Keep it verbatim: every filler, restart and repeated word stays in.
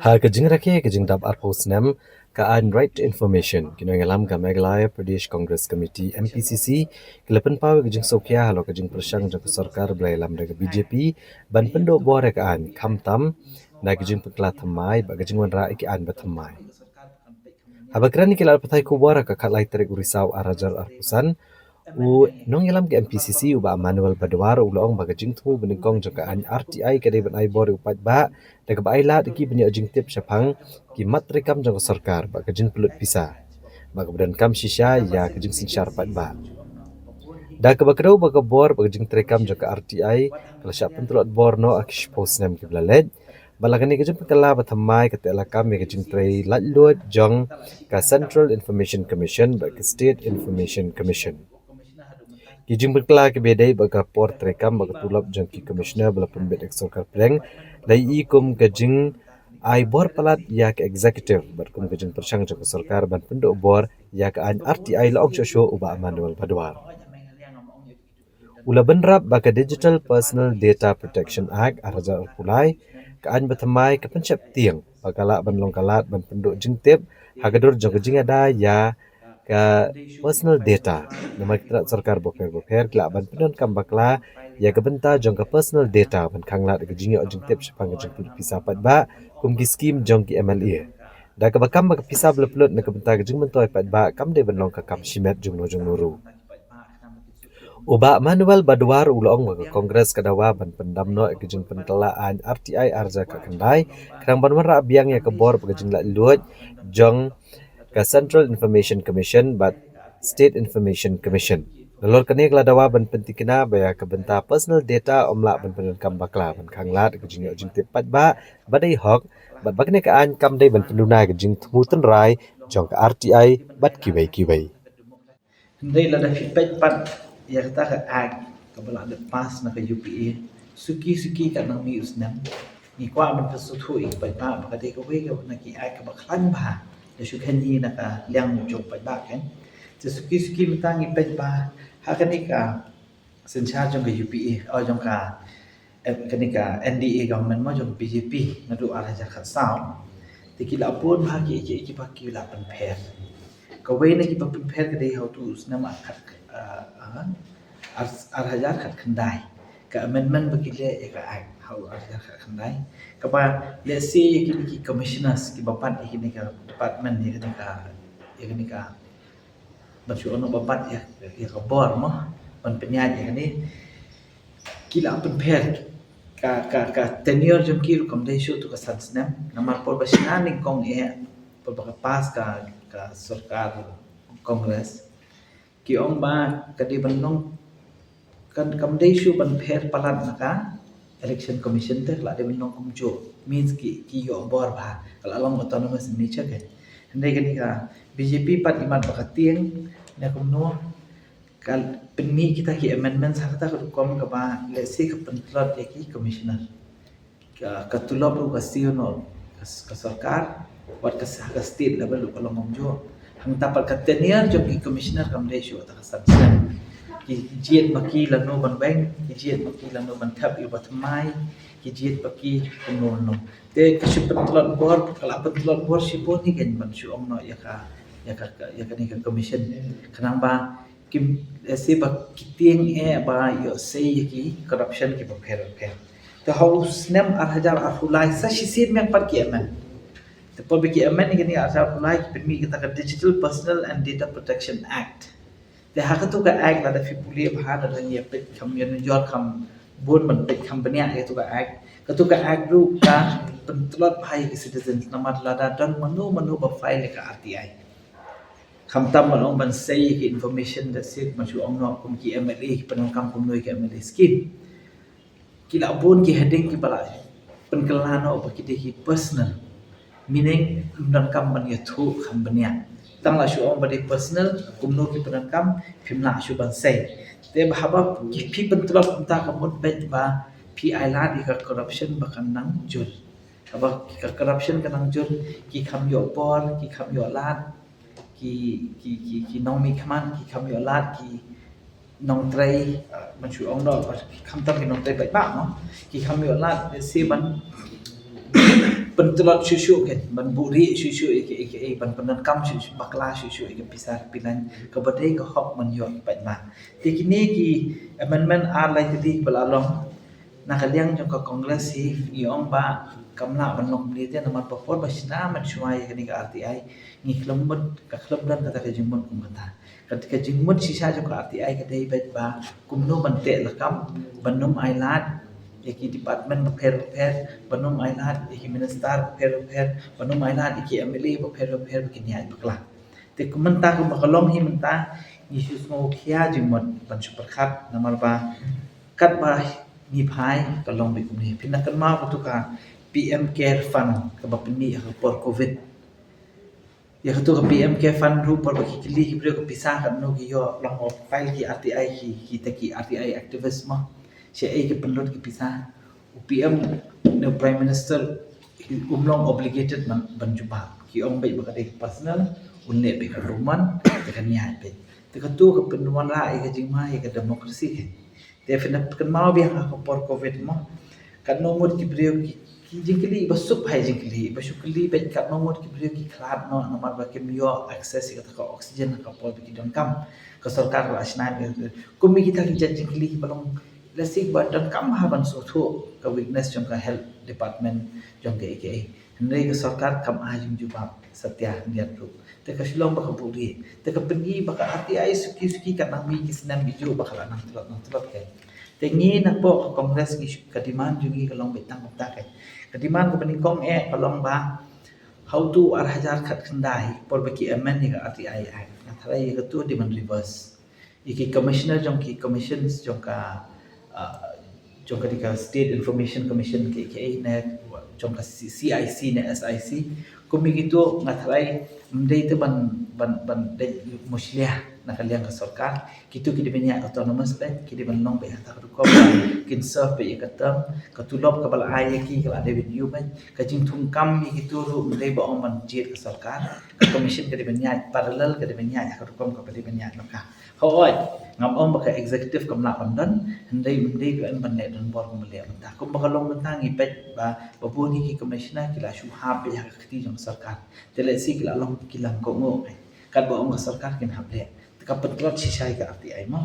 Ha ka jingrakhe ka jingdap arphew snem ka aiñ Right to Information, ki nongïalam ka Meghalaya Pradesh Congress Committee, M P C C, ki la pynpaw ïa ka jingsngewkhia halor ka jingpyrshang jong ka sorkar ba la ïalam da ka B J P ban pynduh bor ïa ka aiñ, khamtam na ka jingpynkylla thymmai bad ka jingwanrah ïa ki aiñ ba thymmai. Haba kren ïa ki lad pathai khubor ha ka khatlai tarik u Risaw ar hajar arphew san, u nongïalam ka M P C C u Bah Manuel Badwar u la ong ba ka jingthmu banyngkong jong ka aiñ R T I ka dei ban ai bor ïa u paidbah da kaba ai lad ïa ki ban ïoh jingtip shaphang ki mat treikam jong ka sorkar bad ka jingpynlut pisa, bad kaba donkam shisha ïa ka jingsynshar paidbah. Da kaba kdew ba ka bor bad ka jingtreikam jong ka R T I ka la shah pyntlot bor noh ha ki shiphew snem kiba la leit, bad la kane ka jingpynkylla ba thymmai ka teh lakam ïa ka jingtrei laitluid jong ka Central Information Commission bad ka State Information Commission. Ki jingpynkylla kiba ïadei bad ka por treikam bad ka tulop jong ki Commissioner ba la pynbit da ka sorkar pdeng la ïohi kum ka jingai bor palat ïa ka Executive bad kum ka jingpyrshang jong ka sorkar ban pynduh bor ïa ka aiñ R T I, la ong shuh shuh u Bah Manuel Badwar. U la bynrap ba ka Digital Personal Data Protection Act ar hajar arphew lai, ka aiñ ba thymmai, ka pynsheptieng ba ka lah ban long ka lad ban pynduh jingtip ha ka dur jong ka jingïada ïa ka personal data. Namar ki tnat sorkar bapher bapher ki lah ban pyndonkam bakla ïa ka bynta jong ka personal data ban khanglad ïa ka jingïoh jingtip shaphang ka jingpynlut pisa paidbah kum ki skim jong ki M L A. Da kaba kam ba ka pisa ba la pynlut na ka bynta ka jingmyntoi paidbah kam dei ban long ka kam shimet jongno jongno ruh. U Bah Manuel Badwar u la ong ba ka Congress ka dawa ban pyndam noh ïa ka jingpynkylla aiñ R T I ar hajar khatkhyndai, khnang ban wanrah biang ïa ka bor bad ka jinglaitluid jong ka Central Information Commission bad State Information Commission. Nalor kane ka la dawa ban pyntikna ba ïa ka bynta personal data ym lah ban pyndonkam bakla ban khanglad ïa ka jingïoh jingtip paidbah ba dei hok, bad ba kane ka aiñ kam dei ban pynduna ïa ka jingthmu tynrai jong ka R T I bad kiwei kiwei. Hynrei lada phi peit pat ïa kata ka act kaba la dep pass na ka U P A, suki suki katba nang mih u snem, ngi kwah ban pynsngewthuh ïa ki paidbah ba ka dei kawei na ki act kaba khlaiñ bha. Da shu khein hi na ka liang jong paidbah, kan. Te suki suki mynta ngi peit ba ha kane ka synshar jong ka U P A, oh, jong ka, eh, kane ka N D A government mo, jong B J P naduh ar hajar khatsaw. Te ki la bun bha ki, ki, kiba ki la pynpher. Kawei na kiba pynpher ka dei ha utu u snem ar khat, ah, ah, ar, ar hajar khatkhyndai. Ka amendment ba ki leh ïa ka act ha u ar hajar khatkhyndai, kaba lehse ïa kine ki commissioners kiba bat ïa kine ka department, ïa kane ka, ïa kane ka, ban shu ong ba bat ïa, ïa ka bor mo, ban pynïaid ïa kane, ki la pynpher ka, ka, ka tenure jong ki ruh kam dei shuh tu ka san snem. Namar por ba shna nyngkong eh, por ba ka pass ka, ka sorkar Congress, ki ong ba ka dei ban long, kan, kam dei shuh ban pher palat na ka Election Commission te, ka la dei ban long kumjuh. Means ki, ki ïoh bor bha, ka la long autonomous in nature, kan. Hynrei kane ka B J P pat imat ba ka tieng, ne kumno, ka pynmih kita ki amendments ha kata ka rukom kaba lehse ka pyntlot ïa ki commissioner. Ka, ka tulop ruh ka siew noh ka, ka sorkar, wat ka, ka state level ruh ka long kumjuh. Hangta pat ka tenure jong ki commissioner kam dei shuh kata ka san snem. Ki jied ma ki lano ban weng, ki jied ma ki lano ban thep ïa u bathymmai, ki jied ma ki kumno kumno. Te ka shu pyntlot bor, ka la pyntlot bor shibun hi, kan, ban shu ong noh ïa ka, ïa ka, ïa kane ka commission. Khnang ba kim, eh, lehse ba ki tieng eh ba ïoh sei ïa ki corruption kiba pher pher. Te ha u snem ar hajar arphew lai sa shisien mynta pat ki amend. Te por ba ki amend ïa kane ar hajar arphew lai, ki pynmih kata ka Digital Personal and Data Protection Act. Te ha katu ka act, lada phi pule bha, lada ngi ïa peit kham ïanujor, kham bun ban peit kham bniah ïa katu ka act. Katu ka act ruh ka pyntlot bha ïa ki citizens, namar lada don mano mano ba file ïa ka R T I, khamtam ban ong ban sei ïa ki information, da shisha ban shu ong noh kum ki M L A, ki pyndonkam kumno ïa ki M L A scheme. Ki la bun ki heading kiba la pynkylla noh ba ki dei ki personal. Meaning, ym donkam ban ïathuh kham bniah. Tang la shu ong ba dei personal, kumno ki pyndonkam, phim lah shuh ban sei. Te ba haba ki, phi pyntlot kumta, ka mut beit ba phi ailad ïa ka corruption ba kan nang jur. Haba ka corruption ka nang jur, ki kham ïoh bor, ki kham ïoh lad, ki, ki, ki, ki nongmihkhmat ki kham ïoh lad, ki nongtrei, uh, Ban shu ong noh, khamtam ki nongtrei paidbah mo. Ki kham ïoh lad, si ban pyntlot shuh shuh kan, ban buhrieh shuh shuh ïa ki, ïa ki, ban pyndonkam shuh shuh, bakla shuh shuh ïa ki pisa pilan, kaba dei ka hok ban ïoh ki paidbah. Te kine ki amendment ar lai tylli ba la long, na ka liang jong ka Congress hi, ngi ong ba kam lah ban long kumne te namar ba por ba shna mynshuwa ïa kane ka R T I, ngi khlem mut, ka khlem don kata ka jingmut kum kata. Ka, ka jingmut shisha jong ka R T I ka dei beit ba kumno ban teh lakam, ban ym ailad ïa ki department bapher bapher, ban ym ailad ïa ki minister bapher bapher, ban ym ailad ïa ki M L A bapher bapher ba kin ïaid bakla. Te kumta kumba ka long hi mynta, ngi shu sngewkhia jingmut ban shu pyrkhat namar ba katba ngi phai ka long beit kumne. Phin da kynmaw katu ka P M Care Fund kaba pynmih ha ka por Covid. Ïa katu ka P M Care Fund ruh por ba ki kylli ki briew ka pisa katno ki ïoh, long ba file ki R T I ki, kita ki R T I activist mo. Shaei ki pynlut ki pisa. U P M ne Prime Minister um long obligated ban, ban jubab. Ki ong beit ba ka dei personal, un leh beit ka ruh mon, te kan ïaid beit. Te katu ka pynwanrah ïa ka jingma ïa ka democracy kan. Te phin da kynmaw biang ha ka por Covid mo. Katno ngut ki briew ki, ki jingkylli ba suk hai jingkylli, ba shu kylli beit katno ngut ki briew ki khlad noh namar ba kim ïoh access ïa kata ka oxygen ha ka por ba ki donkam. Ka sorkar la shna ïa kum kita ki jait jingkylli ba long lehse ba donkam ha ban sngewthuh ka weakness jong ka health department jong ka A K A. Hynrei ka sorkar kam ai jingjubab satia hynrei ruh. Te ka shu long ba ka buhrieh. Te ka pyni ba ka R T I suki suki ka nang mih ki snem ki juh ba ka la nang tlot nang tlot kan. Te ngi napoh ka Congress ngi shu, ka demand jong ngi ka long beit tang kumta kan. Ka demand kaba nyngkong eh ka long ba ha utu u ar hajar khatkhyndai por ba ki amend ïa ka R T I Act, nga tharai ïa katu dei ban reverse. Ïa ki commissioner jong ki commissions jong ka, ah, jong ka, ka State Information Commission, ka, ka ne jong ka C-, C I C ne S I C. Kum ïa kitu nga tharai ym dei te ban, ban, ban dei mushlia na ka liang ka sorkar. Kitu ki dei ban ïaid autonomous beit, ki dei ban long beit ha ka rukom kin serve beit ïa ka term, ka tulop kaba la ai ïa ki ka la dei ban ïoh beit. Ka jingthung kam ïa kitu ruh ym dei ba ong ban jied ka sorkar. Ka commission ka dei ban ïaid parallel, ka dei ban ïaid ha ka rukom kaba dei ban ïaid ma ka. Hooid, ngam ong ba ka executive kam lah ban don, hynrei ym dei ba yn ban leh donbor kumba leh mynta. Kumba ka long mynta ngi peit ba, ba bun hi ki commissioner ki la shu hap beit ha ka kti jong ka sorkar. Te lehse ki la long ki lang kohnguh beit. Katba ong ka sorkar kin hap leh. Te ka pyntlot shisha ïa ka R T I mo.